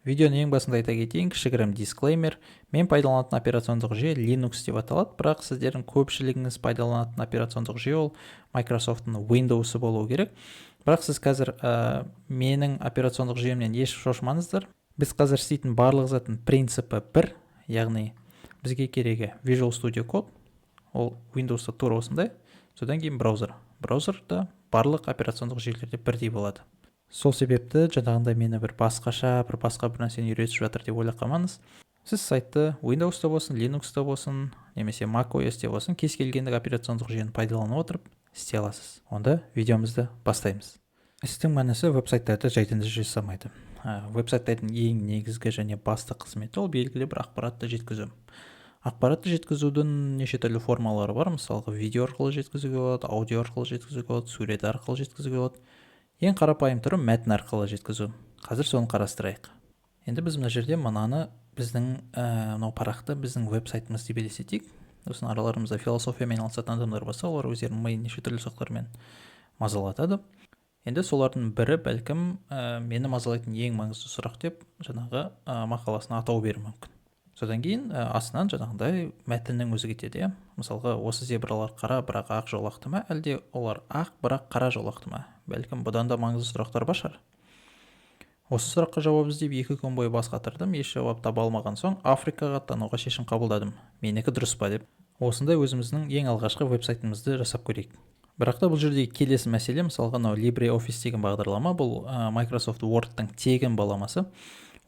Видеоның ең басында айта кетейін, кішігірім дисклеймер: мен пайдаланатын операциондық жүйе Linux деп аталады, бірақ сіздердің көпшілігіңіз пайдаланатын операциондық жүйе ол Microsoft'ың Windows'ы болуы керек. Бірақ сіз қазір менің операциондық жүйемнен еш шошымаңыздар. Біз қазір істейтін барлық заттың принципі бір, яғни бізге керегі Visual Studio Code, ол Windows'та тура осындай, содан кейін браузер. Браузерда барлық операциондық жүйелерде бірдей болады. Сол себепті жаңағындай мені бір басқаша, бір басқа бір нәрсені үйретіп жатыр деп ойлап қалмаңыз. Сіз сайтты Windows'та болсын, Linux'та болсын немесе Mac OS-те болсын, кез келген операциондық жүйені пайдалана отырып істей аласыз. Онда видеомызды бастаймыз. Істің мәнісі, веб-сайттарды жайдан жай жасамайды. Веб-сайттардың ең негізгі және басты қызметі — ол белгілі бір ақпаратты жеткізу. Ақпаратты жеткізудің неше түрлі формалары бар. Мысалға, видео арқылы жеткізуге болады, аудио арқылы жеткізуге болады, сурет арқылы жеткізуге болады. Ең қарапайым түрі — мәтін арқылы жеткізу. Қазір соны қарастырайық. Енді біз мына жерде мынаны, біздің мынау парақты біздің веб сайтымыз деп елестетейік. Сосын араларымызда философиямен айналысатын адамдар болса, олар өздерінің миын неше түрлі сұрақтармен мазалатады. Енді солардың бірі бәлкім мені мазалайтын ең маңызды сұрақ деп жаңағы мақаласына атау беруі мүмкін. Содан кейін астынан жаңағындай мәтіннің өзі кетеді, иә. Мысалға, осы зебралар қара, бірақ ақ жолақты ма, әлде олар ақ, бірақ қара жолақты ма? Бәлкім, бұдан да маңызды сұрақтар бар шығар. Осы сұраққа жауап іздеп 2 күн бойы бас қатырдым. Еш жауап таба алмаған соң, Африкаға аттануға шешім қабылдадым. Менікі дұрыс па деп. Осындай өзіміздің ең алғашқы веб-сайтымызды жасап көрейік. Бірақ та бұл жерде келесі мәселе: мысалға, мынау LibreOffice деген бағдарлама, бұл Microsoft Wordтың тегін баламасы.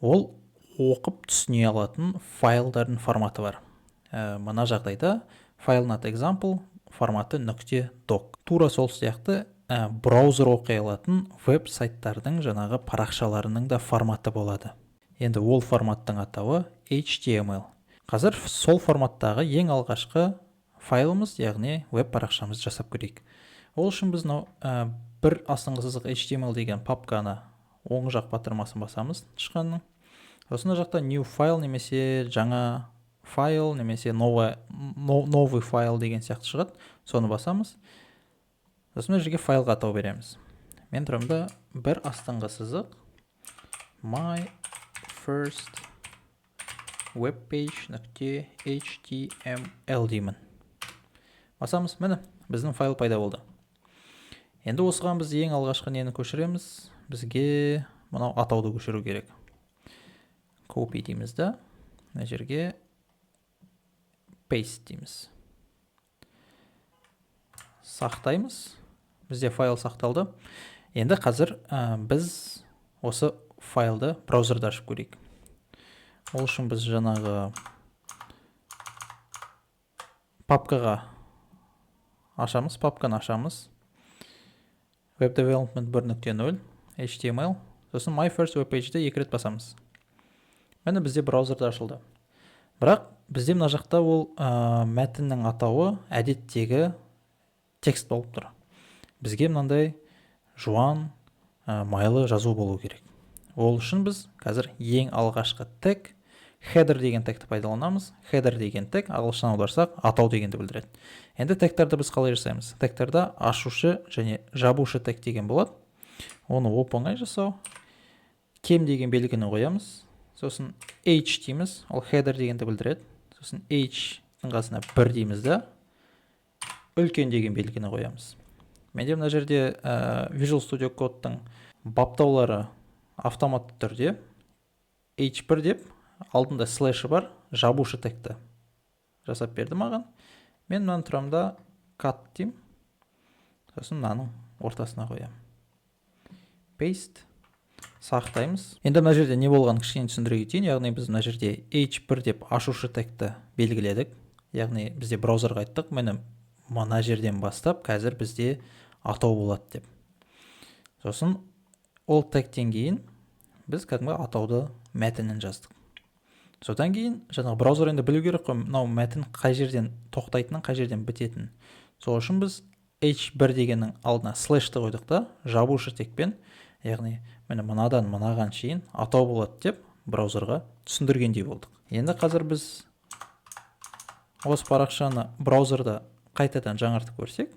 Ол оқып түсіне алатын файлдардың форматы бар. Мына жағдайда файлның аты example, форматы .doc. Тура сол сияқты браузер оқи алатын веб сайттардың жаңағы парақшаларының да форматы болады. Енді ол форматтың атауы HTML. Қазір сол форматтағы ең алғашқы файлымыз, яғни веб парақшамызды жасап көрейік. Ол үшін біз мынау бір астыңғы сызық HTML деген папканы оң жақ батырмасын басамыз тышқанның. Сосын мына жақта new file немесе жаңа файл немесе новый файл деген сияқты шығады, соны басамыз. Сосын мына жерге файлға атау береміз. Мен тұрамын да, бір астыңғы сызық my first web page .html деймін. Басамыз. Міне, біздің файл пайда болды. Енді осыған біз ең алғашқы нені көшіреміз? Бізге мынау атауды көшіру керек. Copy дейміз да, мына жерге paste дейміз. Сақтаймыз. Бізде файл сақталды. Енді қазір біз осы файлды браузерда ашып көрейік. Ол үшін біз жаңағы папкаға ашамыз, папканы ашамыз: web development 1.0 HTML, сосын my first web page'ді екі рет басамыз. Міне, бізде браузерда ашылды. Бірақ бізде мына жақта ол мәтіннің атауы әдеттегі текст болып тұр. Бізге мынандай жуан, майлы жазу болу керек. Ол үшін біз қазір ең алғашқы тег, header деген тегті пайдаланамыз. Header деген тег ағылшыннан аударсақ, атау дегенді білдіреді. Енді тегтерді біз қалай жасаймыз? Тегтерда ашушы және жабушы тег деген болады. Оны оп оңай жасау. Кем деген белгіні қоямыз, сосын h дейміз, ол header дегенді білдіреді. Сосын h-тің қасына бір дейміз да, үлкен деген белгіні қоямыз. Менде мына жерде Visual Studio Code'тың баптаулары автоматты түрде h1 деп, алдында слэші бар жабушы тегті жасап берді маған. Мен мынаны тұрамын да, cut деймін, сосын мынаның ортасына қоямын. Paste. Сақтаймыз. Енді мына жерде не болғанын кішкене түсіндіре кетейін. Яғни біз мына жерде h1 деп ашушы тегті белгіледік, яғни бізде браузерға айттық, міне, мына жерден бастап қазір бізде атау болады деп. Сосын ол тегтен кейін біз кәдімгі атауды мәтінін жаздық. Содан кейін жаңағы браузер енді білу керек қой, мынау мәтін қай жерден тоқтайтынын, қай жерден бітетінін. Сол үшін біз h1 дегеннің алдына слэшті қойдық та, жабушы тегпен, яғни міне, мынадан мынаған шейін атау болады деп браузерға түсіндіргендей болдық. Енді қазір біз осы парақшаны браузерда қайтадан жаңартып көрсек,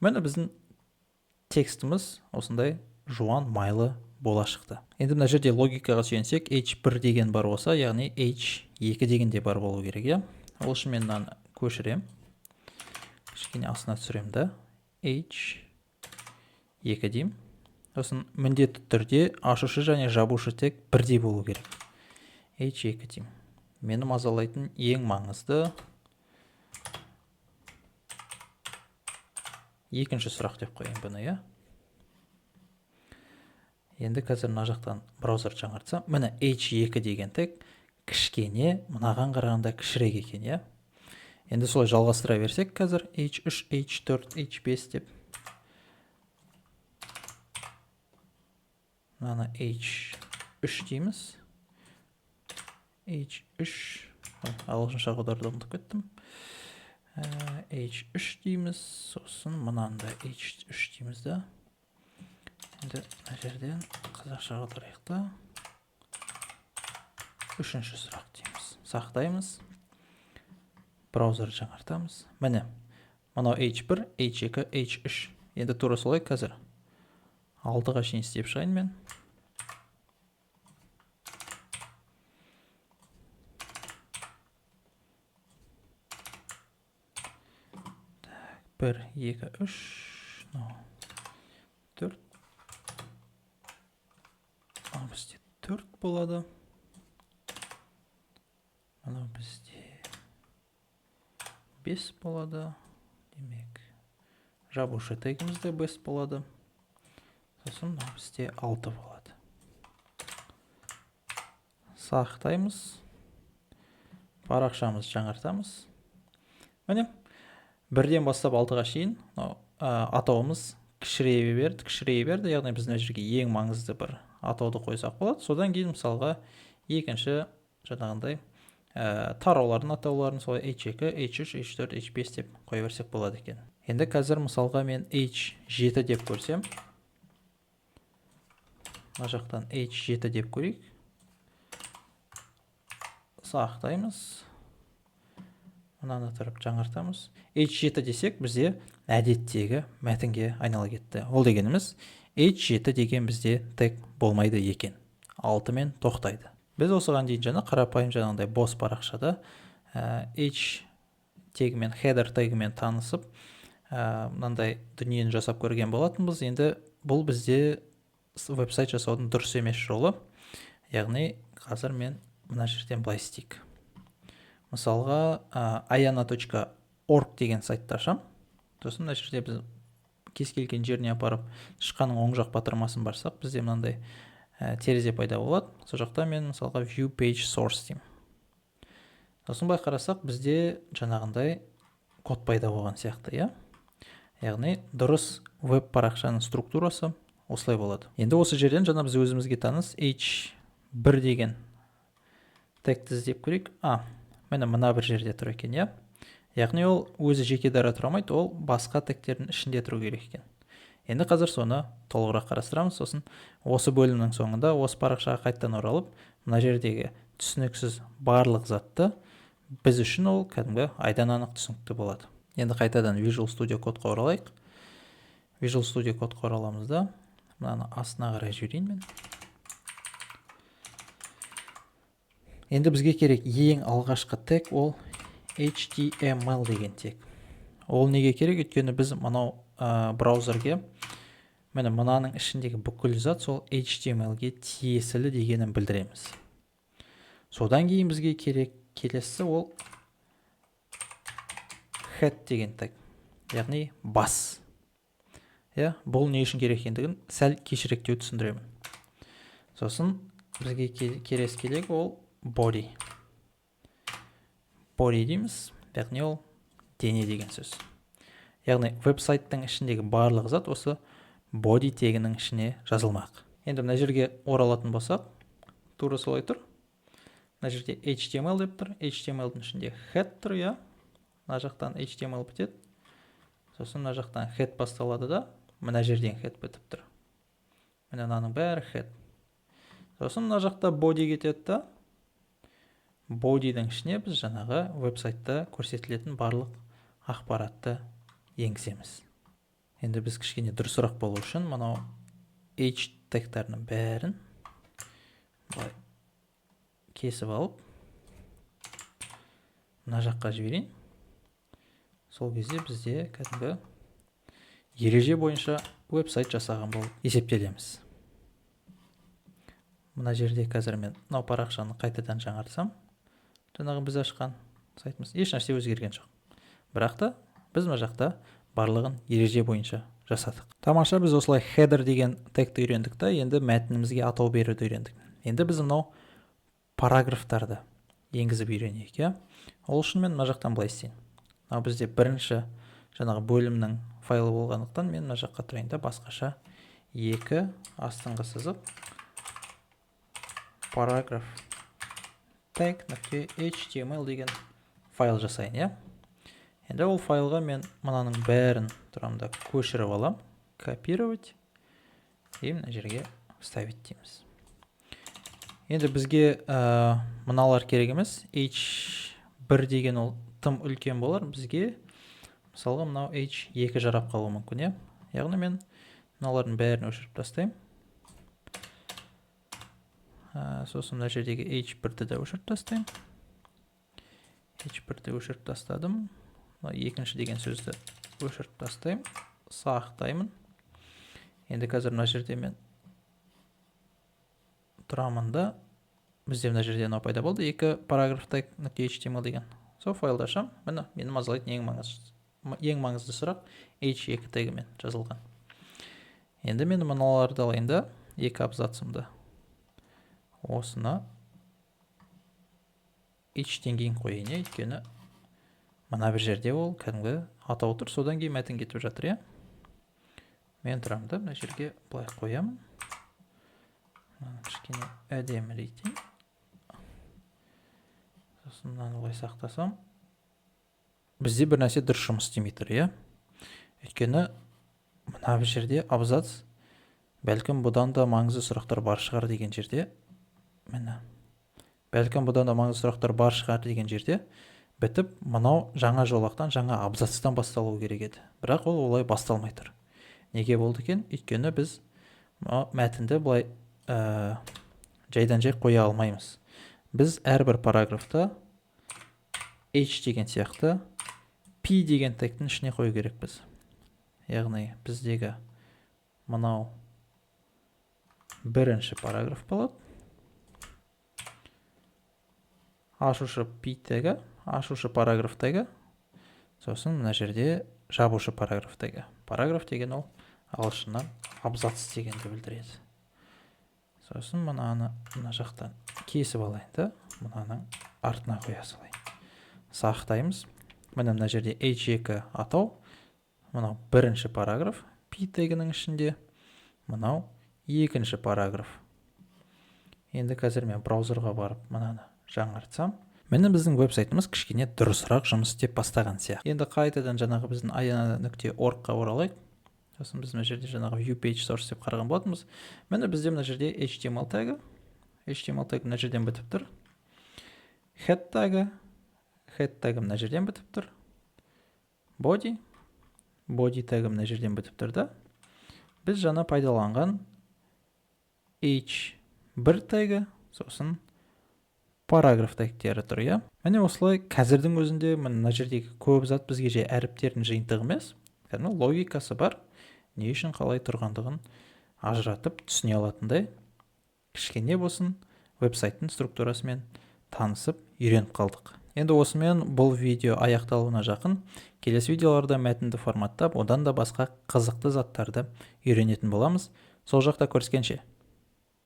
міне, біздің текстіміз осындай жуан, майлы бола шықты. Енді мына жерде логикаға сүйенсек, H1 деген бар болса, яғни H2 деген де бар болу керек, иә. Ол үшін мен мынаны көшірем. Кішкене астына түсірем да, H2 деймін. Сосын міндетті түрде ашушы және жабушы тег бірдей болу керек. H2 деймін. Мені мазалайтын ең маңызды екінші сұрақ деп қояйын бұны, иә. Енді қазір мына жақтан браузер жаңартсам, міне H2 деген тег кішкене мынаған қарағанда кішірек екен, иә. Енді солай жалғастыра берсек қазір H3, H4, H5 деп. Мынаны H3 дейміз. H3, ағылшынша аударуды ұмытып кеттім. H3 дейміз, сосын мынаны да H3 дейміз да. Енді мына жерден қазақша аударайық та. Үшінші сұрақ дейміз. Сақтаймыз. Браузерді жаңартамыз. Міне, мынау H1, H2, H3. Енді тура солай қазір 6-ға шейін істеп шығайын мен. Так, 1, 2, 3, 4. Мынау бізде 4 болады. Мынау бізде 5 болады. Демек, жабушы тегіміз де 5 болады. Сосын мынау бізде 6 болады. Сақтаймыз. Парақшамызды жаңартамыз. Міне, 1-ден бастап 6-ға шейін мынау атауымыз кішірейе берді, кішірейе берді. Яғни біз мына жерге ең маңызды бір атауды қойсақ болады. Содан кейін мысалға екінші жаңағындай тараулардың атауларын солай H2, H3, H4, H5 деп қоя берсек болады екен. Енді қазір мысалға мен H7 деп көрсем, мына жақтан H7 деп көрейік. Сақтаймыз. Мынаны тұрып жаңартамыз. H7 десек, бізде әдеттегі мәтінге айнала кетті. Ол дегеніміз H7 деген бізде тег болмайды екен. 6 мен тоқтайды. Біз осыған дейін жаңа қарапайым жаңағындай бос парақшада H тегімен, header тегімен танысып, мынандай дүниені жасап көрген болатынбыз. Енді бұл бізде веб-сайт жасаудың дұрыс емес жолы. Яғни қазір мен мына жерден былай істейік. Мысалға, ayana.org деген сайтты ашам. Сосын мына жерде біз кез келген жеріне апарып тышқанның оң жақ батырмасын барсақ, бізде мынандай терезе пайда болады. Сол жақта мен мысалға view page source деймін. Сосын былай қарасақ, бізде жаңағындай код пайда болған сияқты, иә? Яғни дұрыс веб парақшаның структурасы осылай болады. Енді осы жерден жаңа біз өзімізге таныс H1 деген тегті іздеп көрейік. Міне мына бір жерде тұр екен, иә? Яғни ол өзі жеке дара тұра алмайды, ол басқа тегтердің ішінде тұру керек екен. Енді қазір соны толығырақ қарастырамыз. Сосын осы бөлімнің соңында осы парақшаға қайтадан оралып, мына жердегі түсініксіз барлық затты біз үшін ол кәдімгі айдан анық түсінікті болады. Енді қайтадан Visual Studio Code-қа оралайық. Visual Studio Code-қа ораламыз да, мынаны астына қарай жіберейін мен. Енді бізге керек ең алғашқы тег ол HTML деген тег. Ол неге керек? Өйткені біз мынау браузерге міне мынаның ішіндегі бүкіл зат сол HTML-ге тиесілі дегенін білдіреміз. Содан кейін бізге керек келесі ол head деген тег, яғни бас. Иә, бұл не үшін керек екендігін сәл кешіректеу түсіндіремін. Сосын бізге келесі керек ол body. Body дейміз, яғни ол дене деген сөз. Яғни веб-сайттың ішіндегі барлық зат осы body тегінің ішіне жазылмақ. Енді мына жерге оралатын болсақ, тура солай тұр. Мына жерде HTML деп тұр. HTML-дің ішінде head тұр, иә. Мына жақтан HTML бітеді. Сосын мына жақтан head басталады да, мына жерден head бітіп тұр. Міне мынаның бәрі head. Сосын мына жақта body кетеді да, body'дің ішіне біз жаңағы веб-сайтта көрсетілетін барлық ақпаратты енгіземіз. Енді біз кішкене дұрысырақ болу үшін мынау H тегтарының бәрін былай кесіп алып, мына жаққа жіберейін. Сол кезде бізде кәдімгі ереже бойынша веб-сайт жасаған болып есептелеміз. Мына жерде қазір мен мынау парақшаны қайтадан жаңартсам, жаңағы біз ашқан сайтымыз, еш нәрсе өзгерген жоқ. Бірақ та біз мына жақта барлығын ереже бойынша жасадық. Тамаша, біз осылай header деген тегті үйрендік та, енді мәтінімізге атау беруді үйрендік. Енді біз мынау параграфтарды енгізіп үйренейік, иә. Ол үшін мен мына жақтан былай істейін. Мынау бізде бірінші жаңағы бөлімнің файлы болғандықтан, мен мына жаққа тұрайын да, басқаша екі астыңғы сызық параграф tag.html деген файл жасайын, иә. Енді ол файлға мен мынаның бәрін тұрамын да, көшіріп алам, копировать, и мына жерге вставить дейміз. Енді бізге мыналар керек емес. H1 деген ол тым үлкен болар бізге. Мысалға, мынау H2 жарап қалуы мүмкін, иә. Яғни мен мыналардың бәрін өшіріп тастаймын. Сосын мына жердегі H1-ді де өшіріп тастаймын. H1-ді өшіріп тастадым. Мына екінші деген сөзді өшіріп тастаймын, сақтаймын. Енді қазір мына жерде мен тұрамын да, бізде мына жерде мынау пайда болды, екі параграф .html деген. Сол файлды ашамын. Міне, мені мазалайтын ең маңызды сұрақ h2 тегімен жазылған. Енді мен мыналарды алайын да, екі абзацымды осыны h-тен кейін қояйын, иә, өйткені мына бір жерде ол кәдімгі атау тұр, содан кейін мәтін кетіп жатыр, иә. Мен тұрамын да, мына жерге былай қоямын. Мынаны кішкене әдемілейтейін. Сосын мынаны былай сақтасам, бізде бір нәрсе дұрыс жұмыс істемей тұр, иә. Өйткені мына бір жерде абзац, бәлкім, бұдан да маңызды сұрақтар бар шығар деген жерде, міне, бәлкім, бұдан да маңызды сұрақтар бар шығар деген жерде бітіп, мынау жаңа жолақтан, жаңа абзацтан басталу керек еді. Бірақ ол олай басталмай тұр. Неге болды екен? Өйткені біз мәтінді былай жайдан жай қоя алмаймыз. Біз әрбір параграфта h деген сияқты p деген тегтің ішіне қою керекпіз. Яғни біздегі мынау бірінші параграф болады, ашушы p тегі, ашушы параграф тегі, сосын мына жерде жабушы параграф тегі. Параграф деген ол ағылшыннан абзац дегенді білдіреді. Сосын мынаны мына жақтан кесіп алайын да, мынаның артына қоя салайын. Сақтаймыз. Міне, мына жерде h2 атау, мынау бірінші параграф p тегінің ішінде, мынау екінші параграф. Енді қазір мен браузерға барып, мынаны жаңартсам, міне, біздің веб-сайтымыз кішкене дұрысырақ жұмыс істеп бастаған сияқты. Енді қайтадан жаңағы біздің ayana.org-қа оралайық. Сосын біз мына жерде жаңағы view page source деп қараған болатынбыз. Міне, бізде мына жерде HTML тегі, HTML тегі мына жерден бітіп тұр. Head тегі, head тегі мына жерден бітіп тұр. Body, body тегі мына жерден бітіп тұр да, біз жаңа пайдаланған h1 тегі, сосын параграф тегтері тұр, иә. Міне, осылай қазірдің өзінде мына жердегі көп зат бізге жай әріптердің жиынтығы емес, кәдімгі логикасы бар, не үшін қалай тұрғандығын ажыратып түсіне алатындай кішкене болсын веб-сайттың структурасымен танысып, үйреніп қалдық. Енді осымен бұл видео аяқталуына жақын. Келесі видеоларда мәтінді форматтап, одан да басқа қызықты заттарды үйренетін боламыз. Сол жақта көріскенше!